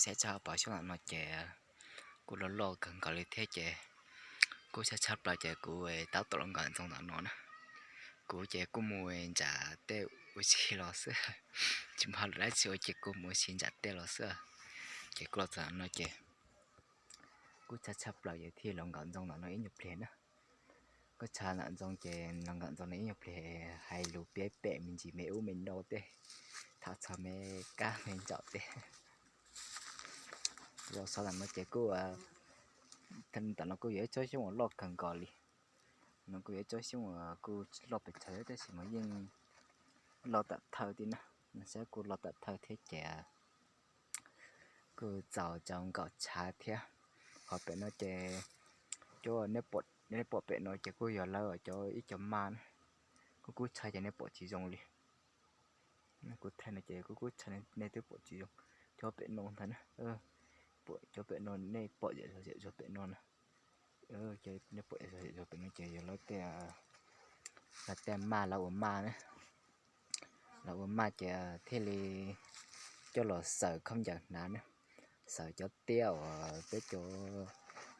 Saib tshaj plaws xyoob ntawm no ces kuj loj loj kawg nkaus li thiab ces kuj tshaj tshaj plaws ces kuv tab tom los nkawm ntxoog ntawm no na. Kuv ces kuj mus ntsam tej ua si los xwb, tsis muaj hauj lwm dab tsi ua ces kuv mus ua si ntsam tej los xwb. Ces kuj los txog ntawm no ces kuj tshaj tshaj plaws ces thiaj los nkawm ntxoog ntawm no ib nyuag pliag na. Kuj tshaj ntawm ntxoog ces los nkawm ntxoog no ib nyuag pliag hais lus piav pem me ntsis me ub me no tej, tham txog me kab me ntsaum tej. Los txog ntawm no ces kuj, ntawm no kuj yog ib tsob xyoob uas loj kawg nkaus li. No kuj yog ib tsob xyoob uas kuj loj pes tsawg tab sis mas yeej loj tam thawj thiab na. Saib kuj loj tam thawj thiab ces kuj txaus rau nkaum tshav thiab. Ho pem no ces cov nej pom pem no ces kuj yog lawv cov ib co maj na. Kuj kub tshaj ces nej pom tsis zoo li. Kuv thaij no ces kuj kub tshaj nej twb pom tsis zoo. Cov pem no ntag na. Cov pem no nej pom zom zaws pem no na. Nej pom zom zaws pem no ces yog lawv tej, lawv tej maj lawv ua maj na. Lawv ua maj ces thiaj li coj los xaws khaub ncaws hnav na. Xaws cov tiab uas peb cov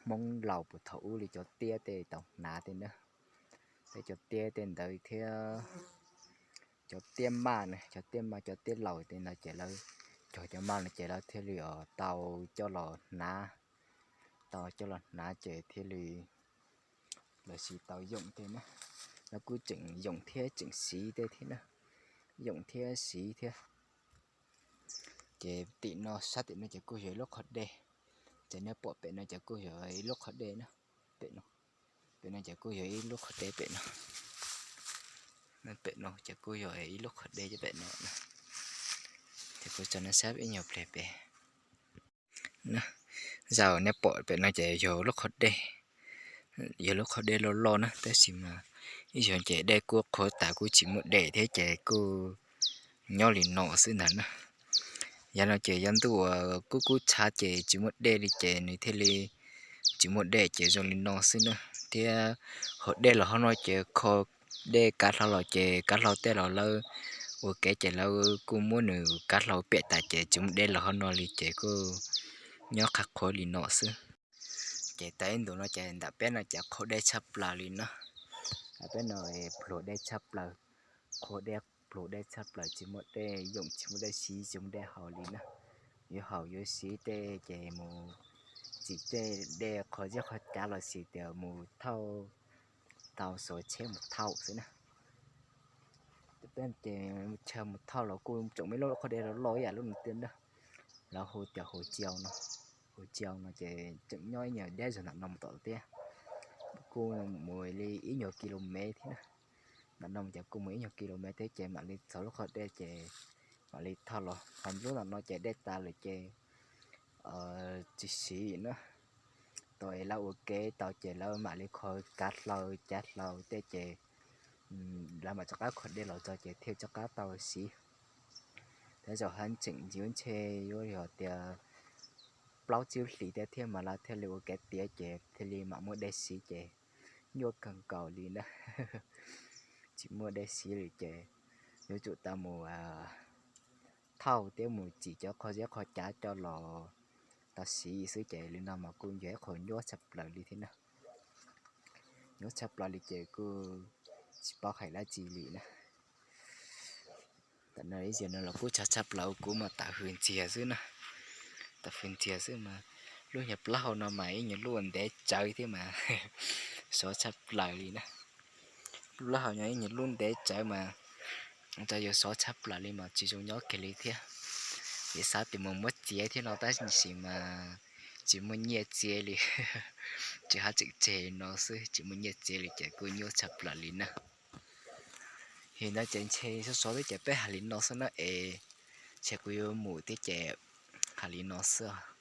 Hmoob laus puag thaum ub li cov tiab tej tau hnav tej na. Peb cov tiab tej ntawd thiab cov tiab maj na, cov tiab maj cov tiab laus tej no ces lawv cog cov maj no ces lawv thiaj li tau coj los hnav, tau coj los hnav ces thiaj li los sis tau yoom tej na. Lawv kuj tseem yoom thiab tseem siv tej thiab na, yoom thiab siv thiab. Ces tim no sab tim no ces kuj yog ib lub qhov dej, ces nej pom pem no ces kuj yog ib lub qhov dej na. Pem no, pem no ces kuj yog ib lub qhov dej pem no. Pem no ces kuj yog ib lub qhov dej pem no. Ces kuv tso nej saib ib nyuag pliag pem na. Zaum nej pom pem no ces yog lub qhov dej, yog lub qhov dej loj loj na tab sis mas ib zaug ces dej kuj qhuav tas kuj tsis muaj dej thiab ces kuj nyob li no xwb ntag na. Yav no ces yav ntuj uas kub kub tshav ces tsis muaj dej li ces nws thiaj li tsis muaj dej ces zoo li no xwb na. Thiab hauv dej los hauv no ces kho dej kav hlau los ces kav hlau tej los lawv ua kev ces lawv kuj muab nws kav hlau piam tas ces tsis muaj dej los hauv no li ces kuj nyob qab qhuav li no xwb. Ces tau ib ntus no ces ntawm peb no ces qhuav dej tshaj plaws li no. Peb no pluag dej tshaj plaws, qhuav dej pluag dej tshaj plaws tsis muaj dej yoom tsis muaj dej siv tsis muaj dej haus li na. Yuav haus yuav siv tej ces mus tsim tej dej qhov zeb qhov cav los sis tias mus thauj, tau xuas tsheb mus thauj xwb na. Ces chaw mus thauj los kuj tseem muaj ib lub qhov dej loj loj ib yam lub no tiag na. Lawv hu tias Hauv Tsiau no, Hauv Tsiau no ces tseem nyob ib nyuag deb zog ntawm no mus tom thiab. Kuj mus li ib nyuag ki lo mev thiab na. Ntawm no ces kuj mus ib nyuag ki lo mev thiab ces mam li txog lub qhov dej ces mam li thauj los. Qhov lub ntawm no ces dej tas lawm ces tsis siv na. Tau es lawv ua kev tau ces lawv mam li kho kav hlau cav hlau tej ces lawv mam rov qab kho dej los txog ces thiaj rov qab tau siv. Tej zaum haj tseem yuav ntshe yuav yog tias plaub tsib hlis thiab thiab mas lawv thiaj li ua kev tiav ces thiaj li mam muaj dej siv ces nyuaj kawg nkaus li na. Tsis muaj dej siv li ces yuav tsum tau mus thauj thiab mus tsim cov qhov zeb qhov cav coj los tau siv xwb ces li no mas kuj yog ib qho nyuaj tshaj plaws li thiab na. Nyuaj tshaj plaws li ces kuj tsis paub hais dab tsi li na. Tam no ib zaug no los kuj tshaj tshaj plaws kuv mas tam hws ntxiag xwb na. Tam hws ntxiag xwb mas lub nyuag plaub hau no mas ib nyuag lub ntev tsawv thiab mas sov tshaj plaws li na. Lub plaub hau no ib nyuag lub ntev tsawv mas ua rau yus sov tshaj plaws li mas tsis zoo nyob kiag li thiab. Ces xav tias mus muab txiav thiab no tab sis mas tsis muaj nyiaj txiav li. Tsis haj tseem tseg no xwb tsis muaj nyiaj txiav li ces kuj nyuaj tshaj plaws li na. Yog li ntawd ces ntshe sov sov xwb ces peb hais li no xwb na es, ntshe kuv yuav mus thiab ces hais li no xwb.